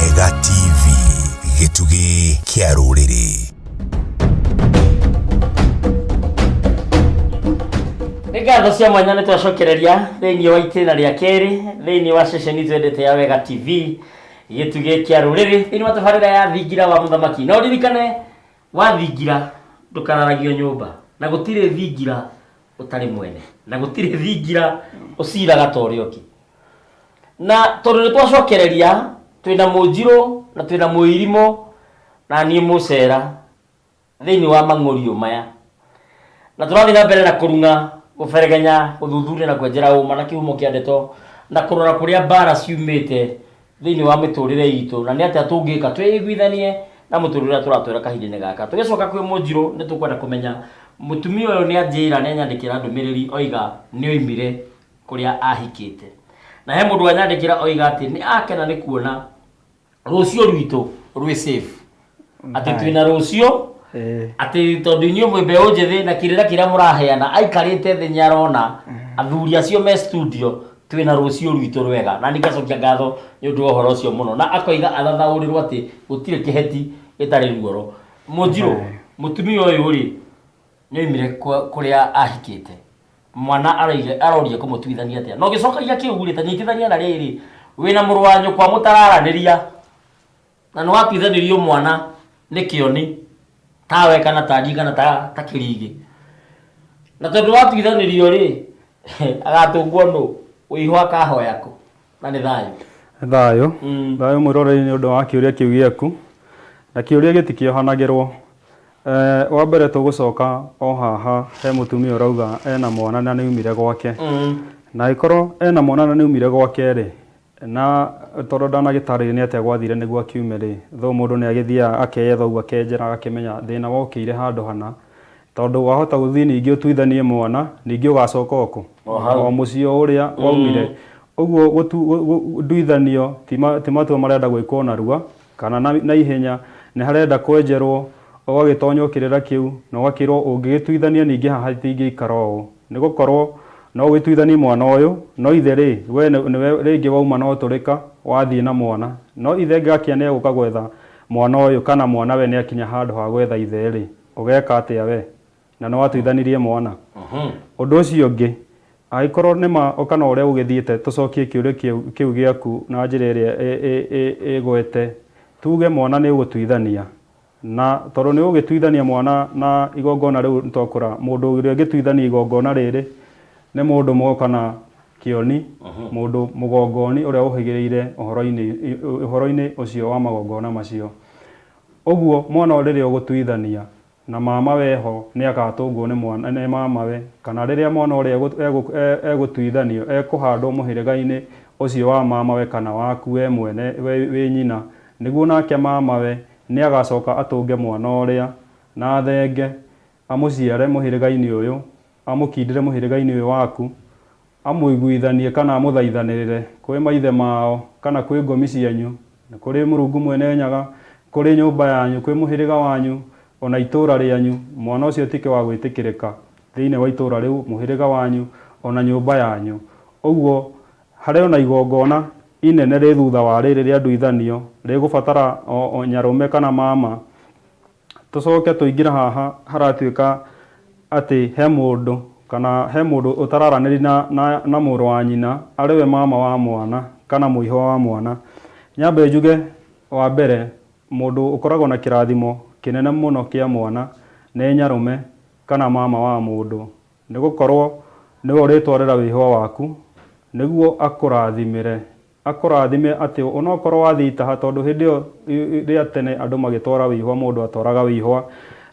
Wega TV, gĩtugĩ kĩa rũrĩrĩ. Nĩ ngatho cia mwanya nĩ twacokereria thĩinĩ wa itĩna rĩa kerĩ thĩinĩ wa ceceni twendete ya Wega TV, gĩtugĩ kĩa rũrĩrĩ, thĩinĩ wa tabarĩra ya Thingira wa Mũthamaki. Na ũririkane, wathingira ndũkararagio nyũmba, na gũtirĩ thingira ũtarĩ mwene, na gũtirĩ thingira ũciraga ta ũrĩa ũngĩ. Na tondũ nĩ twacokereria, twĩna mũnjirũ na twĩna mũirimũ na niĩ mũcera thĩinĩ wa mang'ũriũ maya. Na tũrathiĩ na mbere na kũrung'a, gũberegenya, gũthuthuria na kwenjera ũma na kĩhumo kĩa ndeto na kũrora kũrĩa mbara ciumĩte thĩinĩ wa mĩtũrĩre itũ na nĩ atĩa tũngĩka twĩiguithanie na mũtũrĩre ũrĩa tũratũra kahinda-inĩ gaka. Tũgĩcoka kwĩ mũnjirũ nĩ tũkwenda kũmenya mũtumia ũyũ nĩ anjĩra, nĩ anyandĩkĩra ndũmĩrĩri oiga nĩ oimire kũrĩa ahikĩte. Na he mũndũ wanyandĩkĩra oiga atĩ nĩ akena nĩ kuona rũciũ rwitũ rwĩ safe. Atĩ twĩna rũciũ, atĩ tondũ inyuĩ mwĩ mbeũ njĩthĩ na kĩrĩra kĩrĩa mũraheana, aikarĩte thĩ nĩ arona athuri acio me studio twĩna rũciũ rwitũ rwega. Na nĩ ngacokia ngatho nĩ ũndũ wa ũhoro ũcio mũno. Na akoiga athathaũrĩrwo atĩ gũtirĩ kĩheti gĩtarĩ ruoro. Mũnjirũ, mũtumia ũyũ rĩ, nĩ oimire kũrĩa ahikĩte. Mwana aroire aroria kũmũtuithania atĩa. Na ũgĩcokagia kĩu rĩ, ta nyitithania na rĩrĩ, wĩna mũrũ wa nyũkwa mũtararanĩria na nĩ watuithanirio mwana nĩ kĩoni tawe kana ta niĩ kana ta kĩrigĩ. Na tondũ watuithanirio rĩ, agatũngwo nũ? Wĩihũ akahoya kũ? Na nĩ thayũ. Thayũ. Thayũ mwĩroreri nĩ ũndũ wa kĩũria kĩu gĩaku. Na kĩũria gĩtikĩohanagĩrwo. Wa mbere tũgũcoka o haha he mũtumia ũrauga ena mwana na nĩ aumire gwake. Na angĩkorwo ena mwana na nĩ aumire gwake rĩ, na tondũ ndanagĩtarĩria nĩ atĩa gwathire nĩguo akiume rĩ, though mũndũ nĩ agĩthiaga akeyetha ũguo akenjera agakĩmenya thĩna wokĩire handũ hana, tondũ wahota gũthiĩ ningĩ ũtuithanie mwana, ningĩ ũgacoka o kũ? O hau. O mũciĩ o ũrĩa waumire. Ũguo nduithanio ti matua marenda gwĩkwo narua, kana na ihenya, nĩ harenda kwenjerwo, ũgagĩtonywo kĩrĩra kĩu, na ũgakĩrwo ũngĩgĩtuithania ningĩ haha hatingĩikara ũũ. Nĩ gũkorwo no ũgĩtuithanie mwana ũyũ, no ithe rĩ, we nĩwe rĩngĩ wauma na ũtũrĩka, wathiĩ na mwana. No ithe angĩgakĩa nĩ egũka gwetha mwana ũyũ kana mwana we nĩ akinya handũ ha gwetha ithe rĩ, ũgeka atĩa we? Na nĩ watuithanirie mwana. Ũndũ ũcio ũngĩ, angĩkorwo nĩ ma kana ũrĩa gũgĩthiĩte, tũcokie kĩũria kĩu gĩaku na njĩra ĩrĩa ĩgwete, tuge mwana nĩ ũgũtuithania. Na tondũ nĩ ũgũgĩtuithania mwana na igongona rĩu nĩ twakũra, mũndũ ũrĩa ũngĩtuithania igongona rĩrĩ nĩ mũndũ mũgo kana kĩoni, mũndũ mũgongoni ũrĩa ũhĩgĩrĩire ũhoro-inĩ ũcio wa magongona macio. Ũguo mwana rĩrĩa ũgũtuithania, na mamawe eho nĩ agatũngwo nĩ mwana nĩ mamawe, kana rĩrĩa mwana ũrĩa egũtuithanio ekũhandwo mũhĩrĩga-inĩ ũcio wa mamawe kana waku we mwene wĩ nyina, nĩguo nake mamawe nĩ agacoka atũnge mwana ũrĩa na thenge, amũciare mũhĩrĩga-inĩ ũyũ, amũkindĩre mũhĩrĩga-inĩ ũyũ waku, amũiguithanie kana amũthaithanĩrĩre kwĩ maithe mao kana kwĩ ngomi cianyu, na kũrĩ Mũrungu Mwene Nyaga, kũrĩ nyũmba yanyu, kwĩ mũhĩrĩga wanyu, o na itũũra rĩanyu, mwana ũcio atuĩke wa gwĩtĩkĩrĩka thĩinĩ wa itũũra rĩu, mũhĩrĩga wanyu, o na nyũmba yanyu. Ũguo harĩ o na igongona inene rĩ thutha wa rĩrĩ rĩa nduithanio, rĩgũbatara o nyarũme kana mama. Tũcoke tũingĩre haha haratuĩka atĩ he mũndũ kana he mũndũ ũtararanĩria na mũrũ wa nyina arĩ we mama wa mwana kana mũihwa wa mwana. Nyambe njuge wa mbere mũndũ ũkoragwo na kĩrathimo kĩnene mũno kĩa mwana nĩ nyarũme kana mama wa mũndũ. Nĩ gũkorwo nĩwe ũrĩtwarĩra wĩhwa waku nĩguo akũrathimĩre. Akũrathime atĩ onokorwo wathiĩ itaha, tondũ hĩndĩ ĩyo rĩa tene andũ magĩtwara wĩihwa mũndũ atwaraga wĩihwa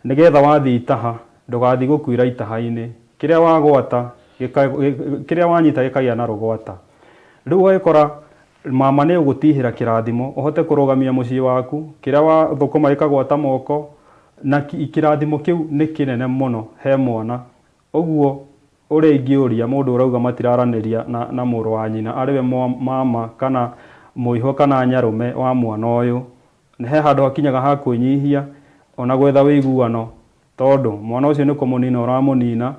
nĩgetha wathiĩ itaha ndũgathiĩ gũkuĩra itaha-inĩ. Kĩrĩa wagwata kĩrĩa wanyita gĩkagĩa na rũgwata. Rĩu ũgagĩkora mama nĩ ũgũtihĩra kĩrathimo ũhote kũrũgamia mũciĩ waku, kĩrĩa wathũkũma gĩkagwata moko, na kĩrathimo kĩu nĩ kĩnene mũno he mwana. Ũguo ũrĩa ingĩũria mũndũ ũrauga matiraranĩria na mũrũ wa nyina arĩ we mama kana mũihwa kana nyarũme wa mwana ũyũ, he handũ hakinyaga ha kwĩnyihia ona gwetha ũiguano tondũ mwana ũcio nĩ kũmũnina ũramũnina,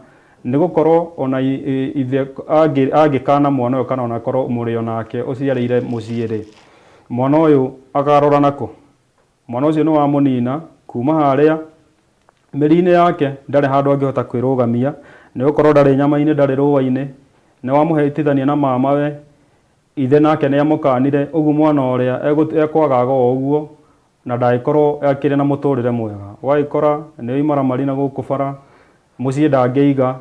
nĩ gũkorwo ona ithe angĩkana mwana ũyũ kana ona akorwo mũrĩ o nake ũciarĩire mũciĩ rĩ, Mwana ũyũ akarora nakũ? Mwana ũcio nĩ wamũnina kuma harĩa mĩri-inĩ yake, ndarĩ handũ angĩhota kwĩrũgamia, nĩ gũkorwo ndarĩ nyama-inĩ, ndarĩ rũa-inĩ. Nĩ wamũhĩtithania na mamawe, ithe nake nĩ amũkanire, ũguo mwana ũrĩa ekwagaga o ũguo na ndangĩkorwo akĩrĩ na mũtũrĩre mwega. Ũgagĩkora nĩ imaramari na gũkũ bara, mũciĩ ndangĩiga,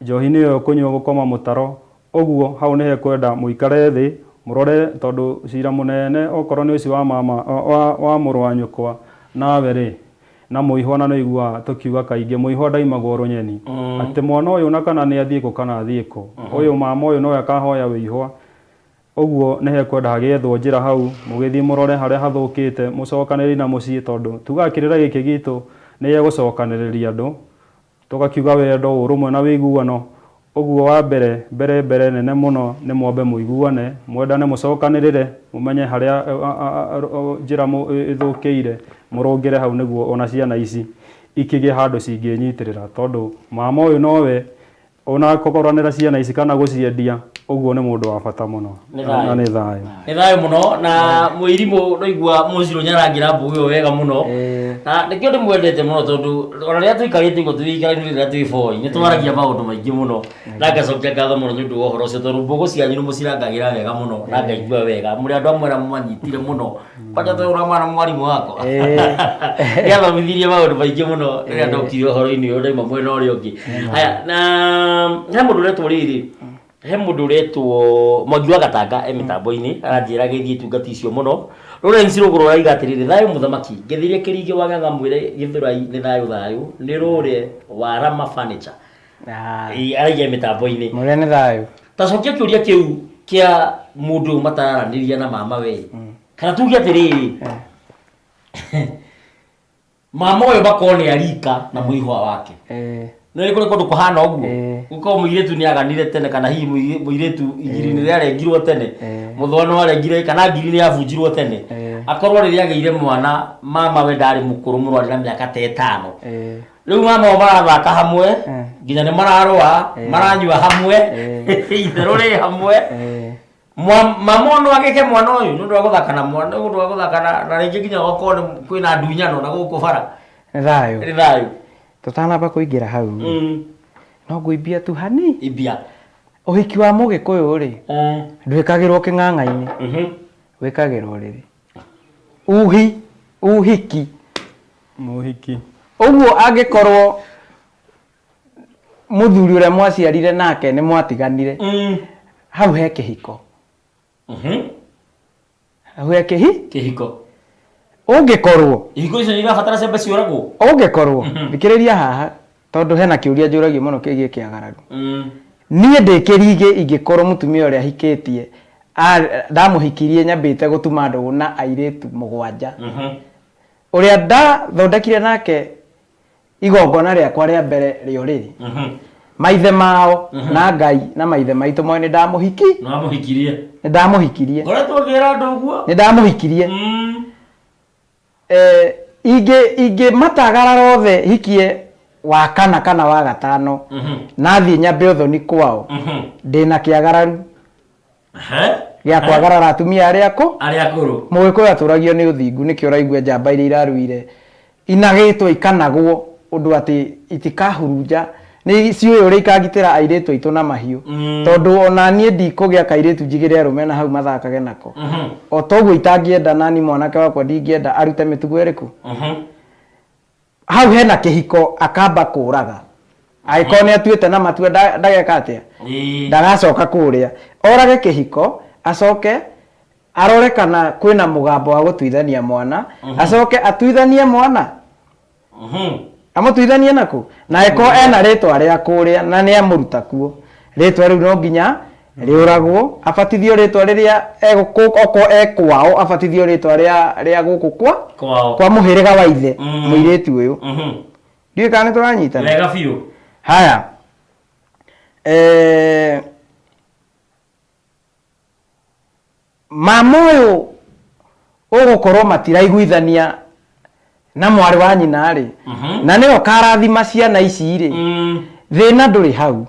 njohi nĩyo kũnyua gũkoma mũtaro. Ũguo hau nĩ hekwenda mũikare thĩ mũrore, tondũ cira mũnene okorwo nĩ ũcio wa mama wa mũrũ wa nyũkwa nawe rĩ, na mũihwa, na nĩũiguaga tũkiuga kaingĩ mũihwa ndaimagwo rũnyeni, atĩ mwana ũyũ na kana nĩ athiĩ kũ kana athiĩ kũ, ũyũ mama ũyũ nowe akahoya wĩihwa. Ũguo nĩ hekwenda hagĩethwo njĩra hau, mũgĩthiĩ mũrore harĩa hathũkĩte, mũcokanĩrĩrie na mũciĩ, tondũ tugaga kĩrĩra gĩkĩ gitũ nĩ gĩgũcokanĩrĩria andũ, tũgakiuga wendo, ũrũmwe na wĩiguano. Ũguo wa mbere mbere mbere nene mũno nĩ mwambe mũiguane, mwendane, mũcokanĩrĩre, mũmenye harĩa njĩra ĩthũkĩire, mũrũngĩre hau, nĩguo ona ciana ici ikĩgĩe handũ cingĩnyitĩrĩra, tondũ mama ũyũ nowe ona kũgũranĩra ciana ici kana gũciendia, ũguo nĩ mũndũ wa bata mũno. Nĩ thayũ. Na nĩ thayũ. Nĩ thayũ mũno. Na mũirimũ ndaigua mũcirũ nĩarangĩra mbũgĩ ĩyo wega mũno, na nĩkĩo ndĩmwendete mũno, tondũ ona rĩrĩa tũikarĩte ũguo tũikarĩte, rĩrĩa twĩ boi, nĩ twaragia maũndũ maingĩ mũno, na ngacokia ngatho mũno nĩ ũndũ wa ũhoro ũcio, tondũ mbũgũ cianyu nĩ mũcirangagĩra wega mũno na ngaigua wega. Mũrĩ andũ amwe arĩa mwanyitire mũno kwanja, tondũ ũramwana mwarimũ wakwa nĩ athomithirie maũndũ maingĩ mũno rĩrĩa ndokire ũhoro-inĩ ũyũ ndaima mwena ũrĩa ũngĩ. Haya, na he mũndũ ũretwo rĩrĩ, he mũndũ ũretwo Mwangi wa Gatanga e mĩtambo-inĩ, aranjĩra geithie itungati icio mũno. Lawrence Rũgũrũ araiga atĩrĩrĩ, thayũ mũthamaki, ngethirie kĩringĩ wa ng'ang'a, mwĩre Gĩthũrai nĩ thayũ thayũ, nĩ rũre wa Rama Furniture. Ĩĩ, araiga e mĩtambo-inĩ. Mũrĩa nĩ thayũ. Tacokia kĩũria kĩu kĩa mũndũ ũyũ matararanĩria na mama we, kana tuge atĩrĩrĩ, mama ũyũ makorwo nĩ arika na mũihwa wake. No nĩ kũrĩ kũndũ kũhana ũguo. Gũkorwo mũirĩtu nĩ aganire tene, kana hihi mũirĩtu igiri-inĩ rĩarengirwo tene, mũthwa nĩ warengire kana ngiri nĩ yabunjirwo tene. Akorwo rĩrĩa agĩire mwana, mama we ndarĩ mũkũrũ mũno, arĩ na mĩaka ta 5. Rĩu mama o marathaka hamwe, nginya nĩ mararũa, maranyua hamwe, itherũ rĩ hamwe. Mama ono agĩke mwana ũyũ nĩ ũndũ wa gũthaka na mwana, nĩ ũndũ wa gũthaka na rĩngĩ nginya okorwo nĩ kwĩna ndunyano na gũkũ bara. Nĩ thayũ. Nĩ thayũ. Tũtanamba kũingĩra hau, no ngũimbia tu hani. Imbia. Ũhiki wa mũgĩkũyũ rĩ, ndwĩkagĩrwo kĩng'ang'a-inĩ, wĩkagĩrwo rĩrĩ uhi uhiki. Mũhiki. Ũguo angĩkorwo mũthuri ũrĩa mwaciarire nake nĩ mwatiganire, hau he kĩhiko, hau he kĩhi Kĩhiko. Ũngĩkorwo Ihiko icio nĩ irabatara ciambe ciũragwo. Ũngĩkorwo, thikĩrĩria haha, tondũ hena kĩũria njũragio mũno kĩgiĩ kĩagararu. Niĩ ndĩ kĩrigĩ, ingĩkorwo mũtumia ũrĩa hikĩtie ndamũhikirie nyambĩte gũtuma ndũgũ na airĩtu 7, ũrĩa ndathondekire nake igongona rĩakwa rĩa mbere rĩa ũrĩrĩ, maithe mao na Ngai na maithe maitũ moĩ nĩ ndamũhiki. Nĩ wamũhikirie. Nĩ ndamũhikirie. Ngoretwo ngĩra andũ ũguo. Nĩ ndamũhikirie. Ingĩ ingĩ matagarara othe hikie wa kana kana wa gatano, nathiĩ nyambe ũthoni kwao, ndĩna kĩagararu gĩa kwagarara atumia arĩa akũ Arĩa akũrũ. Mũgĩkũyũ atũragio nĩ ũthingu, nĩkĩo ũraigua njamba iria iraruire inagĩtwo ikanagwo ũndũ atĩ itikahurunja, nĩ ciũĩ ũrĩa ikagitĩra airĩtu aitũ na mahiũ, tondũ ona niĩ ndikũgĩa kairĩtu njigĩre arũme na hau mathakage nako. O toguo itangĩenda nani mwanake wakwa ndingĩenda arute mĩtugo ĩrĩkũ. Hau hena kĩhiko akamba kũraga, angĩkorwo nĩ atuĩte na matua ndageka atĩa, ndagacoka kũrĩa, orage kĩhiko, acoke arore kana kwĩna mũgambo wa gũtuithania mwana, acoke atuithanie mwana. Amũtuithanie naku na angĩkorwo ena rĩtwa rĩa kũrĩa na nĩ amũruta kuo, rĩtwa rĩu no nginya rĩũragwo, abatithio rĩtwa rĩrĩa okorwo e kwao, abatithio rĩtwa rĩa gũkũ kwa Kwao. Kwa mũhĩrĩga wa ithe. Mũirĩtu ũyũ, ndiũĩ kana nĩ tũranyitana. Wega biũ. Haya, mama ũyũ ũgũkorwo matiraiguithania na mwarĩ wa nyina rĩ, na nĩwe ũkarathima ciana ici rĩ. Thĩna ndũrĩ hau,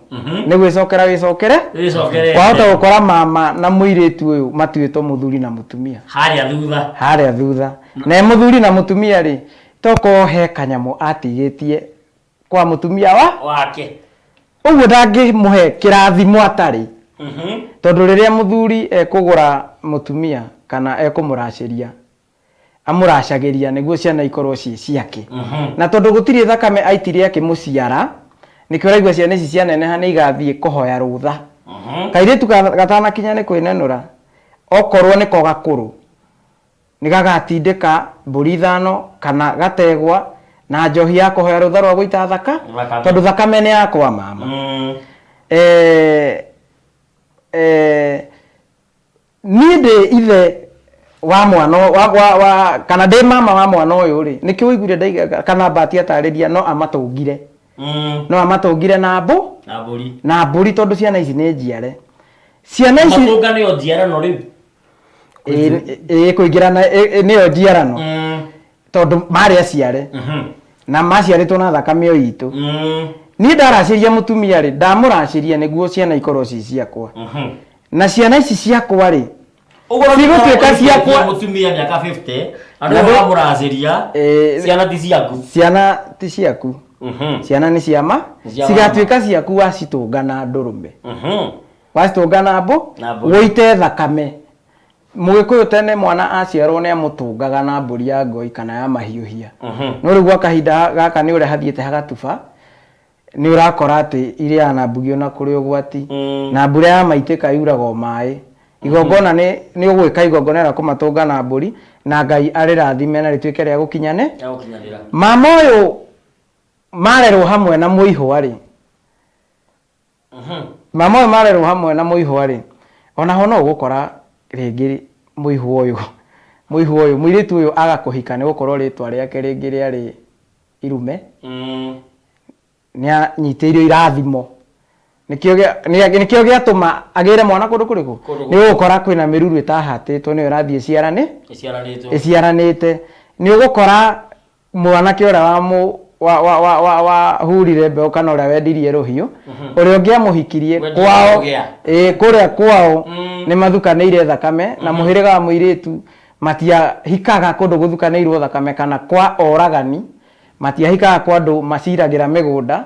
nĩ gwĩcokera wĩcokere. Wĩcokere. Wahota gũkora mama na mũirĩtu ũyũ matuĩtwo mũthuri na mũtumia harĩa thutha. Harĩa thutha. Na mũthuri na mũtumia rĩ, tokorwo he kanyamũ atigĩtie kwa mũtumia wa wake. Ũguo ndangĩmũhe kĩrathimo atarĩ, tondũ rĩrĩa mũthuri ekũgũra mũtumia kana ekũmũracĩria, amũracagĩria nĩguo ciana ikorwo ciĩ ciake. Na tondũ gũtirĩ thakame aitire akĩmũciara, nĩkĩo ũraigua ciana ici cianeneha nĩ igathiĩ kũhoya rũtha. Kairĩtu gatanakinya nĩ kwĩnenũra, okorwo nĩko gakũrũ, nĩ gagatindĩka mbũri 5 kana gategwa na njohi ya kũhoya rũtha rwa gũita thaka. Thakame. Tondũ thakame nĩ yakwa mama. Niĩ ndĩ ithe wa mwana wa kana ndĩ mama wa mwana ũyũ rĩ, nĩkĩo ũiguire ndaiga kana Bahati atarĩria no amatũngire. No amatũngire na mbũ Na mbũri. Na mbũri, tondũ ciana ici nĩ njiare. Ciana ici Matũnga nĩyo njiarano rĩu. Ĩ kũingĩrana nĩyo njiarano. Tondũ marĩ aciare. Na maciarĩtwo na thakame o itũ. Niĩ ndaracĩria mũtumia rĩ, ndamũracĩria nĩguo ciana ikorwo ci ciakwa. Na ciana ici ciakwa rĩ, Ũguo cigũtuĩka ciakwa. Mũtumia mĩaka 50 na nĩwe ũramũracĩria, ciana ti ciaku. Ciana ti ciaku. Ciana nĩ cia ma. Nĩ cia Cigatuĩka ciaku wacitũnga na ndũrũme. Wacitũnga na mbũ, Na mbũri. Wũite thakame. Mũgĩkũyũ tene mwana aciarwo nĩ amũtũngaga na mbũri ya ngoi kana ya mahiũhia. No rĩu gwa kahinda gaka nĩ ũrĩa hathiĩte hagatuba, nĩ ũrakora atĩ irĩaga na mbugi ona kũrĩ ũgwati. Na mbura ya maitĩka yuraga o maĩ. Igongona nĩ ũgwĩka igongona rĩa kũmatũnga na mbũri, na Ngai arĩrathime na rĩtuĩke rĩa gũkinyane. Rĩa gũkinyanĩra. Mama ũyũ marerwo hamwe na mũihwa rĩ. Mama ũyũ marerwo hamwe na mũihwa rĩ, onaho no ũgũkora rĩngĩ mũihwa ũyũ, mũihwa ũyũ, mũirĩtu ũyũ aga kũhika nĩ gũkorwo rĩtwa rĩake rĩngĩ rĩarĩ irume. Nĩ anyitĩirio irathimo. Nĩkĩo gĩatũma agĩre mwana kũndũ kũrĩkũ? Kũndũ. Nĩ ũgũkora kwĩna mĩruru ĩtahatĩtwo nĩyo ĩrathiĩ ĩciaranĩtwo. Ĩciaranĩte. Nĩ ũgũkora mwanake ũrĩa wa hurire mbeũ kana ũrĩa wendirie rũhiũ, ũrĩa ũngĩ amũhikirie Wendirie kwao, kũgĩa. Kũrĩa kwao nĩ mathukanĩire thakame, na mũhĩrĩga wa mũirĩtu matiahikaga kũndũ gũthukanĩirwo thakame kana kwa oragani, matiahikaga kwa andũ maciragĩra mĩgũnda.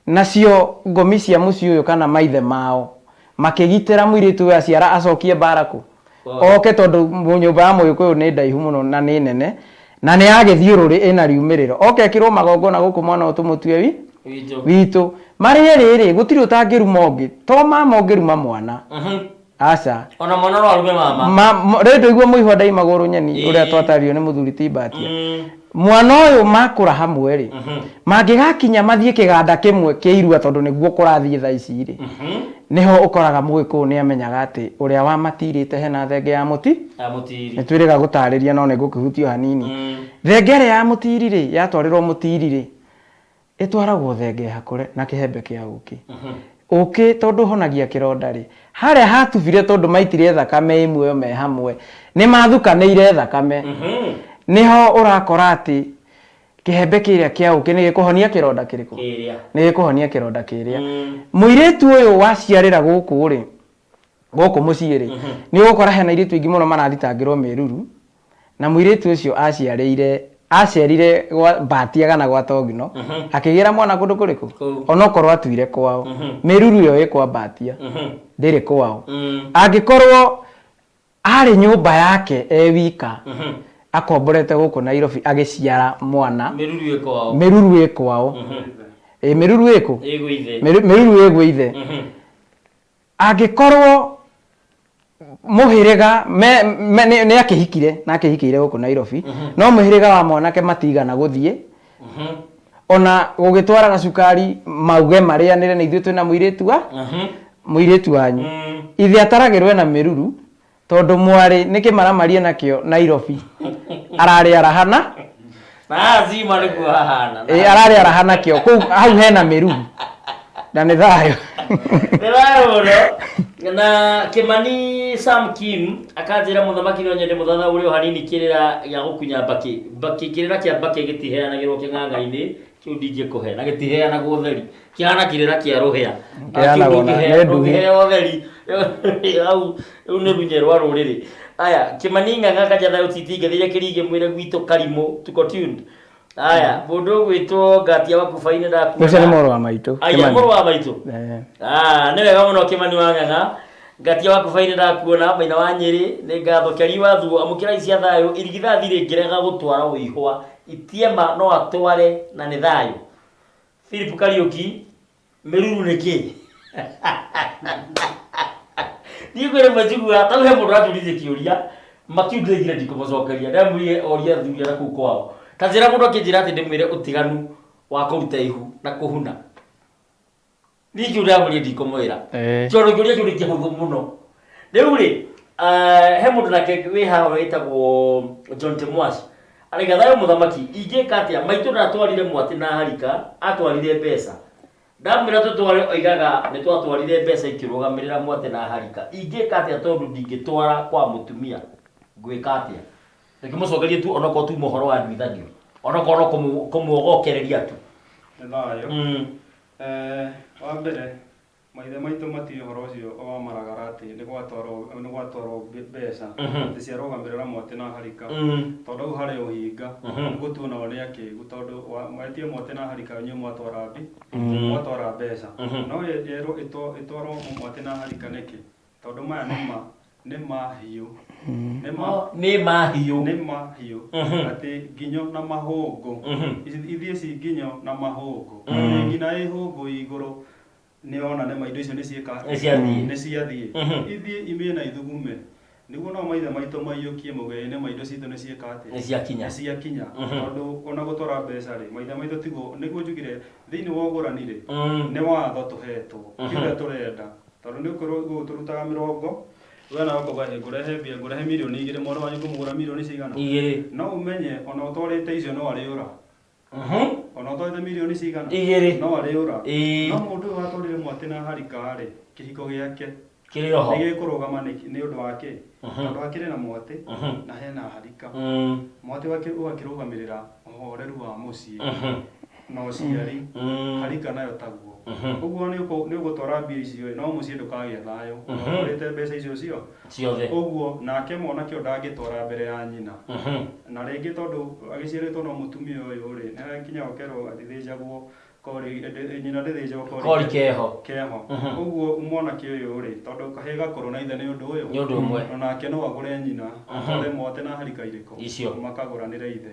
Nacio ngomi cia mũciĩ ũyũ kana maithe mao makĩgitĩra mũirĩtu ũyũ aciara acokie mbara kũ? Oke, tondũ nyũmba ya mũgĩkũyũ nĩ ndaihu mũno na nĩ nene na nĩ ya gĩthiũrũrĩ ĩna riumĩrĩro. Oke ekĩrwo magongona gũkũ mwana ũyũ tũmũtue witũ. Witũ. Marĩ erĩ rĩ, gũtirĩ ũtangĩruma ũngĩ. To mama ũngĩruma mwana. Aca. Ona mwana no arume mama. Rĩu ndũigua mũihwa ndaimagwo rũnyeni ũrĩa twatarirwo nĩ mũthuri ti Mbatia. Mwana ũyũ makũra hamwe rĩ, mangĩgakinya mathiĩ kĩganda kĩmwe kĩa irua tondũ nĩguo kũrathiĩ thaa ici rĩ, nĩho ũkoraga mũgĩkũyũ nĩ amenyaga atĩ ũrĩa wamatirĩte hena thenge ya mũti. Ya mũtiri. Nĩ twĩrĩga gũtarĩria no nĩ ngũkĩhutio hanini. Thenge ĩrĩa ya mũtiri rĩ, yatwarĩrwo mũtiri rĩ, ĩtwaragwo thenge hakũre na kĩhembe kĩa ũkĩ. Ũkĩ tondũ ũhonagia kĩronda rĩ, harĩa hatubire tondũ maitire thakame ĩmwe ĩyo me hamwe, nĩ mathukanĩire thakame. Nĩho ũrakora atĩ kĩhembe kĩrĩa kĩa ũkĩ nĩ gĩkũhonia kĩronda kĩrĩkũ? Kĩrĩa. Nĩ gĩkũhonia kĩronda kĩrĩa. Mũirĩtu ũyũ waciarĩra gũkũ rĩ, gũkũ mũciĩ rĩ, nĩ ũgũkora hena airĩtu aingĩ mũno marathitangĩrwo mĩruru, na mũirĩtu ũcio aciarire gwa Mbatia kana gwa Tongino, akĩgĩra mwana kũndũ kũrĩkũ? Kũu. Onokorwo atuire kwao. Mĩruru ĩyo ĩ kwa Mbatia, ndĩrĩ kwao. Angĩkorwo arĩ nyũmba yake e wika, akomborete gũkũ Nairobi agĩciara mwana, Mĩruru ĩ kwao. Mĩruru ĩ kwao. Ĩ mĩruru ĩ kũ? Ĩ gwĩ ithe. Mĩruru ĩ gwĩ ithe. Angĩkorwo mũhĩrĩga nĩ akĩhikire na akĩhikĩire gũkũ Nairobi, no mũhĩrĩga wa mwanake matigana gũthiĩ ona gũgĩtwara gacukari mauge marĩanĩre na ithuĩ twĩna mũirĩtu wa mũirĩtu wanyu. Ithe ataragĩrwo ena mĩruru tondũ mwarĩ nĩ kĩmaramarie nakĩo Nairobi ararĩ arahana. Na azima nĩguo hahana. Ĩ, ararĩ arahana kĩo kũu hau hena mĩruru na nĩ thayũ. Nĩ thayũ mũno. Na Kĩmani Sam Kim akanjĩra mũthamaki no nyende mũthathaũre o hanini kĩrĩra gĩa gũkunya mbakĩ. Mbakĩ, kĩrĩra kĩa mbakĩ gĩtiheanagĩrwo kĩng'ang'a-inĩ. Kĩu ndingĩkũhe na gĩtiheanagwo ũtheri. Kĩhana kĩrĩra kĩa rũhĩa. Na kĩu Kĩheanagwo na- nĩ nduhi. ndũngĩheo ũtheri. Hau rĩu nĩ runye rwa rũrĩrĩ. Aya, Kĩmani Ng'ang'a Kajatha ũtiti ngathĩria kĩrigĩ mwĩre gwitũ Karimũ tuko tuned. Aya, mũndũ ũgwĩtwo Ngatia wa Kubainĩ ndakuona. Ũcio nĩ mũrũ wa maitũ. Aya, Kĩmani. mũrũ wa maitũ. Eh. Ah, nĩ wega mũno Kĩmani wa Ng'ang'a. Ngatia wa Kubainĩ ndakuona, Maina wa Nyĩrĩ, nĩ ngatho Kĩari wa Thuo, amũkĩra cia thayũ, irigithathi rĩngĩrega gũtwara ũihwa, Itiema no atware na nĩ thayũ. Philip Kariũki, mĩruru nĩ kĩ? Niĩ kwĩ rĩmwe njiguaga, ta rĩu he mũndũ ũranjũririe kĩũria, makiu ndĩraigire ndikũmũcokeria, ndamwĩrire orie athuri a nakũu kwao. Ta njĩra mũndũ akĩnjĩra atĩ ndĩmwĩre ũtiganu wa kũruta ihu na kũhuna. Niĩ kĩu ndamwĩrire ndikũmwĩra. Eh. Tondũ kĩũria kĩu nĩ kĩhũthũ mũno. Rĩu rĩ, eh, he mũndũ nake wĩ haha wĩtagwo John Temwash. Araiga thayũ mũthamaki, ingĩka atĩa? Maitũ ndatwarire mwatĩ na harika, atwarire mbeca. Ndamwĩra tũtware oigaga nĩ twatwarire mbeca ikĩrũgamĩrĩra mwatĩ na harika. Ingĩka atĩa tondũ ndingĩtwara kwa mũtumia? Ngwĩka atĩa? Reke mũcokerie tu onokorwo tu ũhoro wa nduithanio. Onokorwo no kũmũgokereria tu. Nĩ thayũ. Eh, wa mbere maithe maitũ matiũĩ ũhoro ũcio wa maragara atĩ nĩ gwatwarwo nĩ gwatwarwo mbeca atĩ ciarũgamĩrĩra mwatĩ na harika tondũ hau harĩ ũhinga nĩ gũtuo nao nĩ akĩgu tondũ wetie mwatĩ na harika inyuĩ mwatwara mbi mwatwara mbeca no yerwo ĩtwarwo mwatĩ na harika nĩkĩ tondũ maya nĩ ma nĩ mahiũ nĩ ma Nĩ mahiũ. nĩ mahiũ atĩ nginyo na mahũngũ ithiĩ ci nginyo na mahũngũ atĩ nginya ĩ hũngũ igũrũ nĩ ona nĩ ma indo icio nĩ ciĩka Nĩ ciathiĩ. nĩ ciathiĩ ithiĩ imĩe na ithugume nĩguo nao maithe maitũ maiyũkie mũgĩĩ nĩ ma indo citũ nĩ ciĩka atĩa Nĩ ciakinya. nĩ ciakinya tondũ ona gũtwara mbeca rĩ maithe maitũ tiguo nĩguo njugire thĩinĩ wa ũgũrani rĩ nĩ watho tũhetwo ti ũrĩa tũrenda tondũ nĩ ũkorwo gũkũ tũrutaga mĩrongo we nawe ũkauga ĩ ngũrehe mbia ngũrehe mirioni igĩrĩ mwana wanyu ngũmũgũra mirioni cigana Igĩrĩ. no ũmenye ona ũtwarĩte icio no arĩũra ona ũtwarĩte mirioni cigana Igĩrĩ. no arĩũra Ĩĩ. no mũndũ ũyũ watwarire mwatĩ na harika rĩ kĩhiko gĩake Kĩrĩ oho. nĩ gĩkũrũgama nĩ ũndũ wa kĩ tondũ akĩrĩ na mwatĩ na hena harika mwatĩ wake ũgakĩrũgamĩrĩra ũhoreru wa mũciĩ na ũciari harika nayo taguo ũguo nĩ ũgũtwara mbia icio no mũciĩ ndũkagĩa thayũ ũtwarĩte mbeca icio cio Ciothe. ũguo nake mwanake ũyũ ndangĩtwara mbere ya nyina na rĩngĩ tondũ agĩciarĩtwo no mũtumia ũyũ rĩ nĩ hakinya ũkerwo atithĩnjagwo kori nyina ndĩthĩnjagwo Kori keho. keho ũguo mwanake ũyũ rĩ tondũ kahĩĩ gakũrũ na ithe nĩ ũndũ ũyũ Nĩ ũndũ ũmwe. onake no agũre nyina atware mwatĩ na harika irĩkũ Icio. makagũranĩre ithe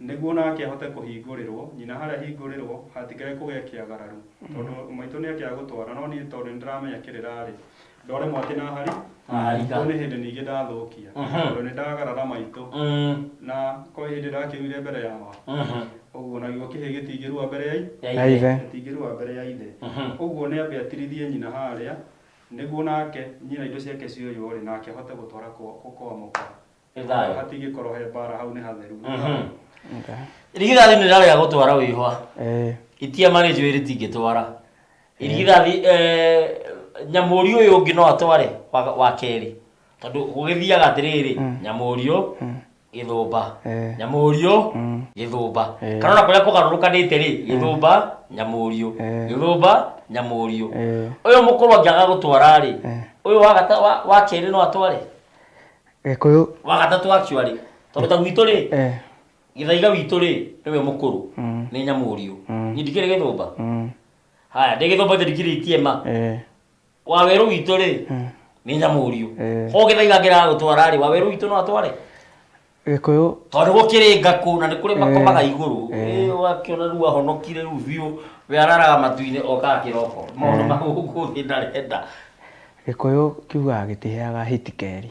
nĩguo nake ahote kũhingũrĩrwo nyina harĩa hingũrĩrwo hatikae kũgĩa kĩagararu tondũ maitũ nĩ akĩaga gũtwara no niĩ tondũ nĩndĩramenya kĩrĩra rĩ ndware mwatĩ na hari Na harika. kũu nĩ hĩndĩ ningĩ ndathũkia tondũ nĩ ndagarara maitũ na kwa hĩndĩ ndakĩruire mbere yawa ũguo na gĩo kĩhĩ gĩtingĩrua mbere ya Ya Ya ithe. ithe. gĩtingĩrua mbere ya ithe ũguo nĩ ambe atirithie nyina harĩa nĩguo nake nyina indo ciake cioywo rĩ nake ahote gũtwara kwa mũka Nĩ thayũ. hatingĩkorwo he mbara hau nĩ hatheru Irigithathi nĩ rĩrarega gũtwara wĩhwa. Eh. Itiema nĩ njũĩ rĩtingĩtwara. Irigithathi nyamũri ũyũ ũngĩ no atware wa kerĩ. Tondũ gũgĩthiaga atĩrĩrĩ, nyamũriũ gĩthũmba. Nyamũriũ gĩthũmba. Kana ona kũrĩa kũgarũrũkanĩte rĩ, gĩthũmba nyamũriũ. Gĩthũmba nyamũriũ. Ũyũ mũkũrũ angĩaga gũtwara rĩ, ũyũ wa kerĩ no atware. Gĩkũyũ. Wa gatatũ actually. Tondũ ta gwitũ rĩ, gĩthaiga witũ rĩ, nĩwe mũkũrũ, nĩ nyamũriũ. Niĩ ndikĩrĩ gĩthũmba. Haya, ndĩ gĩthũmba ithe ndikĩrĩ itiema. Wa werũ witũ rĩ, nĩ nyamũriũ. Ho gĩthaiga angĩraga gũtwara rĩ, wa werũ witũ no atware. Gĩkũyũ. Tondũ gũkĩrĩ ngakũ na nĩ kũrĩ makomaga igũrũ. Ũgakĩona rĩu ahonokire rĩu biũ, we araraga matu-inĩ okaga kĩroko. Maũndũ ma gũkũ thĩ ndarenda. Gĩkũyũ kiugaga gĩtiheaga hiti kerĩ.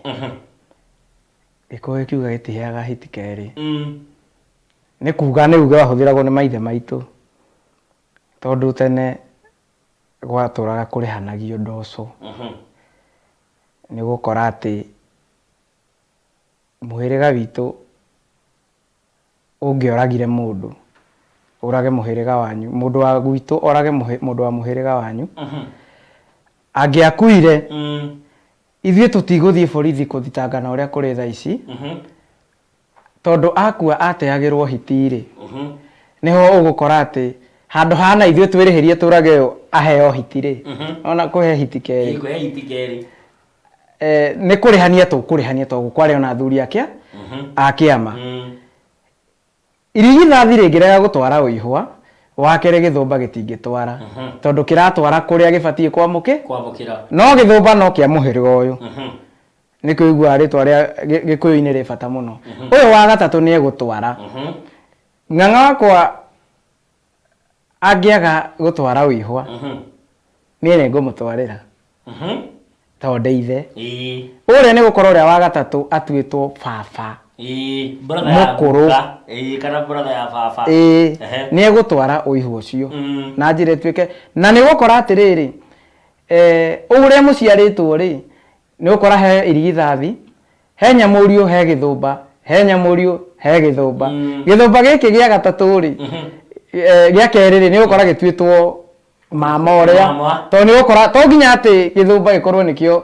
Gĩkũyũ kiugaga gĩtiheaga hiti kerĩ. Nĩ kuga nĩ uge wahũthĩragwo nĩ maithe maitũ. Tondũ tene gwatũraga kũrĩhanagio ndoco. Nĩ ũgũkora atĩ mũhĩrĩga witũ ũngĩoragire mũndũ, ũrage mũhĩrĩga wanyu, mũndũ wa gwitũ orage mũndũ wa mũhĩrĩga wanyu, angĩakuire, ithuĩ tũtigũthiĩ borithi kũthitangana ũrĩa kũrĩ thaa ici, tondũ akua ateagĩrwo hiti rĩ, Nĩho ũgũkora atĩ handũ hana ithuĩ twĩrĩhĩrie tũrage ũyũ aheo hiti rĩ, ona kũhe hiti kerĩ. Kũhe hiti kerĩ. Nĩ kũrĩhania tũkũrĩhania tondũ kwarĩ ona athuri akĩa a kĩama. Irigithathi rĩngĩrega gũtwara ũihwa wa kerĩ, gĩthũmba gĩtingĩtwara tondũ kĩratwara kũrĩa gĩbatiĩ kwamũkĩ kwamũkĩra. No gĩthũmba no kĩa mũhĩrĩga ũyũ. Nĩkĩo ũiguaga rĩtwa rĩa gĩkũyũ-inĩ rĩ bata mũno. Ũyũ wa gatatũ nĩ egũtwara. Ng'ang'a wakwa angĩaga gũtwara ũihwa, niĩ nĩ ngũmũtwarĩra tondũ ndĩ ithe. Ũrĩa nĩ gũkorwo ũrĩa wa gatatũ atuĩtwo baba. Brother ya Mũkũrũ. guka. Kana brother ya baba. Ĩĩ, nĩ egũtwara ũihwa ũcio na njĩra ĩtuĩke na nĩ ũgũkora atĩrĩrĩ, ũrĩa mũciarĩtwo rĩ, nĩ ũgũkora he irigithathi, he nyamũriũ, he gĩthũmba, he nyamũriũ, he gĩthũmba. Gĩthũmba gĩkĩ gĩa gatatũ rĩ, gĩa kerĩ rĩ, nĩ ũgũkora gĩtuĩtwo mama ũrĩa. Mama. Tondũ nĩ ũgũkora to nginya atĩ gĩthũmba gĩkorwo nĩkĩo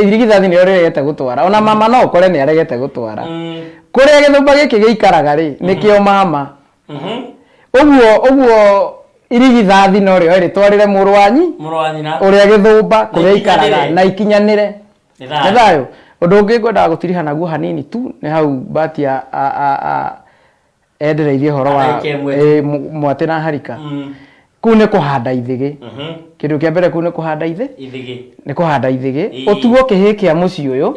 irigithathi nĩrĩo rĩregete gũtwara, ona mama no ũkore nĩ aregete gũtwara. Kũrĩa gĩthũmba gĩkĩ gĩikaraga rĩ, nĩkĩo mama. Ũguo ũguo irigithathi no rĩo rĩtwarĩre mũrũ wa nyi Mũrũ wa nyina. Ũrĩa gĩthũmba kũrĩa ikaraga. Ikinyanĩre. Na ikinyanĩre. Nĩ Nĩ thayũ. Thayũ. Ũndũ ũngĩ ngwendaga gũtiriha naguo hanini tu nĩ hau Bahati endereirie ũhoro wa Ndagĩka ĩmwe. Mwatĩ na harika. Kũu nĩ kũhanda ithĩgĩ. Kĩndũ kĩa mbere kũu nĩ kũhanda ithĩ. Ithĩgĩ. Nĩ kũhanda ithĩgĩ. Ũtuo kĩhĩ kĩa mũciĩ ũyũ.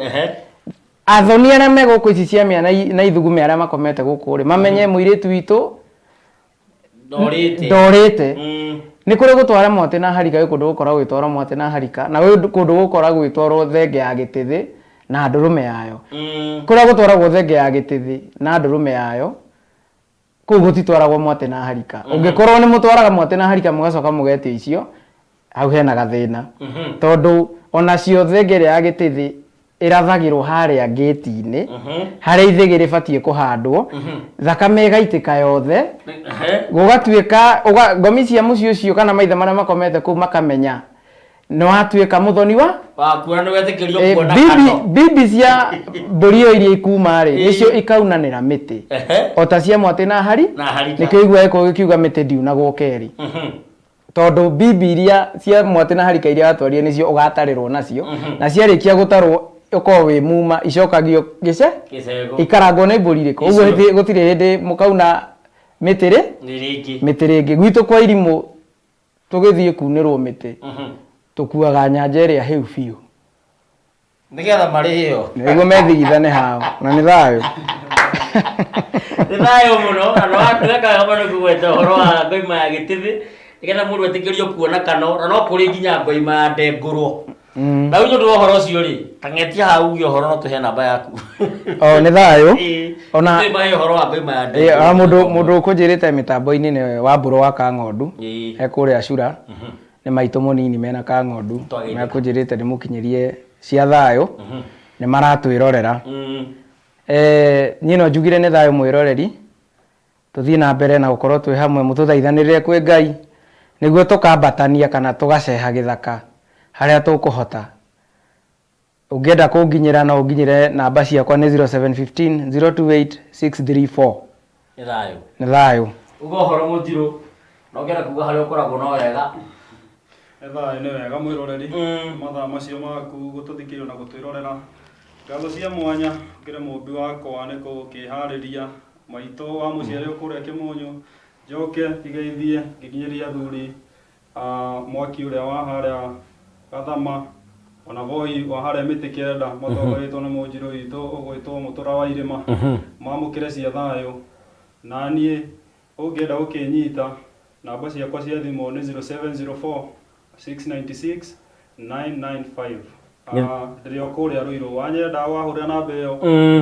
Athoni arĩa me gũkũ ici cia mĩana na ithugume arĩa makomete gũkũ rĩ, mamenye mũirĩtu witũ Ndorĩte. Ndorĩte. Nĩ kũrĩ gũtwara mwatĩ na harika, gwĩ kũndũ gũkoragwo gwĩtwarwo mwatĩ na harika, na gwĩ kũndũ gũkoragwo gwĩtwarwo thenge ya gĩtĩthĩ na ndũrũme yayo. Kũrĩa gũtwaragwo thenge ya gĩtĩthĩ na ndũrũme yayo, kũu gũtitwaragwo mwatĩ na harika. Ũngĩkorwo nĩ mũtwaraga mwatĩ na harika mũgacoka mũgetio icio, hau hena gathĩna, tondũ onacio thenge ĩrĩa ya gĩtĩthĩ ĩrathagĩrwo harĩa ngĩti-inĩ harĩa ithĩgĩ rĩbatiĩ kũhandwo, thakame ĩgaitĩka yothe, gũgatuĩka ngomi cia mũciĩ ũcio kana maithe marĩa makomete kũu makamenya nĩ watuĩka mũthoni wa Wakuona nĩ wetĩkĩrio kuona bibi kano. Bibi cia mbũri ĩyo iria ikuma rĩ, nĩcio ikaunanĩra mĩtĩ o ta cia mwatĩ na hari. Na harika. Nĩkĩo igua gĩkũyũ gĩkiuga mĩtĩ ndiunagwo kerĩ, tondũ bibi iria cia mwatĩ na harika iria watwarire nĩcio ũgatarĩrwo nacio, na ciarĩkia gũtarwo ũkorwo wĩ muma icokagio gĩce Gĩcego. Ikarangwo nĩ mbũri irĩkũ ũguo. Icio. Gũtirĩ hĩndĩ mũkauna mĩtĩ rĩ Nĩ rĩngĩ. Mĩtĩ rĩngĩ. Gwitũ kwa irimũ tũgĩthiĩ kunĩrwo mĩtĩ, tũkuaga nyanja ĩrĩa hĩu biũ. Nĩgetha marĩhĩo. Nĩguo methigithane hao, na nĩ thayũ. Nĩ thayũ mũno, na nĩweka wega mũno kũgweta ũhoro wa ngoima ya gĩtĩthĩ nĩgetha mũndũ etĩkĩrio kuona kano, na no kũrĩ nginya ngoima ya ndengũrwo. Na rĩu nĩ ũndũ wa ũhoro ũcio rĩ, tang'etia hau uge ũhoro, no tũhe namba yaku. O nĩ thayũ. Ona Tũmahe ũhoro wa ngoima ya ona ndengũrwo. Mũndũ mũndũ ũkũnjĩrĩte mĩtambo-inĩ nĩ Wambũrũ wa Kang'ondu. E kũrĩa Cura, nĩ maitũ mũnini mena Kang'ondu. Twagĩrĩire. Mekũnjĩrĩte ndĩmũkinyĩrie cia thayũ, nĩ maratwĩrorera. Niĩ no njugire nĩ thayũ mwĩroreri, tũthiĩ na mbere na gũkorwo twĩ hamwe, mũtũthaithanĩrĩre kwĩ Ngai nĩguo tũkambatania kana tũgaceha gĩthaka harĩa tũkũhota. Ũngĩenda kũnginyĩra no ũnginyĩre, namba ciakwa nĩ 0715 028 634. Nĩ thayũ. Nĩ thayũ. Uga ũhoro mũnjirũ, na ũngĩenda kuga harĩa ũkoragwo no wega. Nĩ thayũ, nĩ wega mwĩroreri, mathaa macio maku gũtũthikĩrĩria na gũtwĩrorera. Ngatho cia mwanya ngĩre mũmbi wakwa nĩ gũkĩharĩria maitũ wa mũciari kũrĩa Kĩmũnyũ, njoke igeithie ngĩkinyĩria athuri a mwaki ũrĩa wa harĩa Gathama, ona Voi wa harĩa mĩtĩ kenda, matongoretwo nĩ mũnjirũ witũ ũgwĩtwo Mũtũra wa Irĩma, mamũkĩre cia thayũ. Na niĩ ũngĩenda gũkĩnyita, namba ciakwa cia thimũ nĩ 0704 696 995. Ndĩrĩ o kũrĩa Rũirũ, wanyenda wahũrĩra namba ĩyo,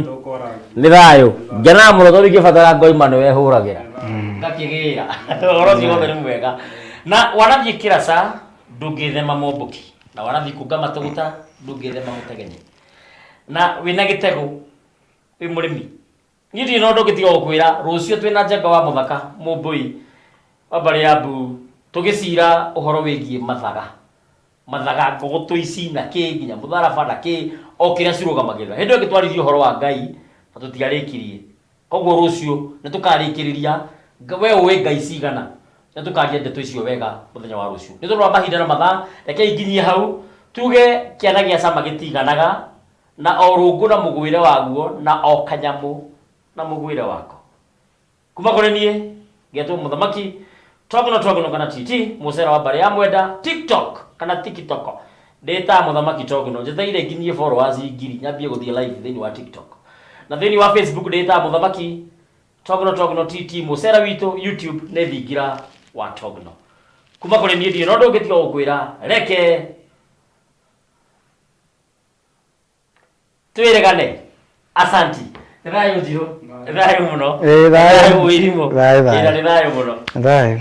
tũkwarangia. Nĩ thayũ, ngenaga mũno tondũ ingĩbatara ngoima nĩ wehũragĩra ngakĩgĩra ũhoro ũcio wothe nĩ mwega. Na wanathiĩ kĩraca ndũngĩthema mombũki, na wanathiĩ kũnga matũgũta ndũngĩthema mũtegenye, na wĩna gĩtego wĩ mũrĩmi. Niĩ ndirĩ na ũndũ ũngĩtiga gũkwĩra, rũciũ twĩna Njenga wa Mũthaka Mũmbũi wa mbarĩ ya Mbu, tũgĩcira ũhoro wĩgiĩ mathaga, mathaga, ngũgũtũ ici na kĩ, nginya mũtharaba na kĩ, o kĩrĩa cirũgamagĩrĩra. Hĩndĩ ĩyo ĩngĩ twaririe ũhoro wa Ngai na tũtiarĩkirie, koguo rũciũ nĩ tũkarĩkĩrĩria. We ũĩ ngai cigana? Nĩ tũkaria ndeto icio wega mũthenya wa rũciũ. Nĩ tondũ wa mahinda na mathaa, reke nginyie hau tuge kĩana gĩa cama gĩtiganaga na o rũngũ na mũgwĩre waguo na o kanyamũ na mũgwĩre wako. Kuma kũrĩ niĩ ngetwo Mũthamaki Togno Togno kana TT mũcera wa mbarĩ ya Mwenda TikTok kana TikTok ndĩtaga Mũthamaki Togno njetereire nginyie followers ngiri nyambie gũthiĩ live thĩinĩ wa TikTok na thĩinĩ wa Facebook ndĩtaga Mũthamaki Togno Togno TT mũcera witũ YouTube nĩ thingira wa Togno. Kuma kũrĩ niĩ ndirĩ na ũndũ ũngĩ tiga gũkwĩra reke twĩrĩgane. Asanti, nĩ thayũ njirũ, nĩ thayũ mũno. Ĩĩ, thayũ. Mũirimũ. Thayũ, thayũ. Ĩĩ, na nĩ thayũ mũno. Thayũ.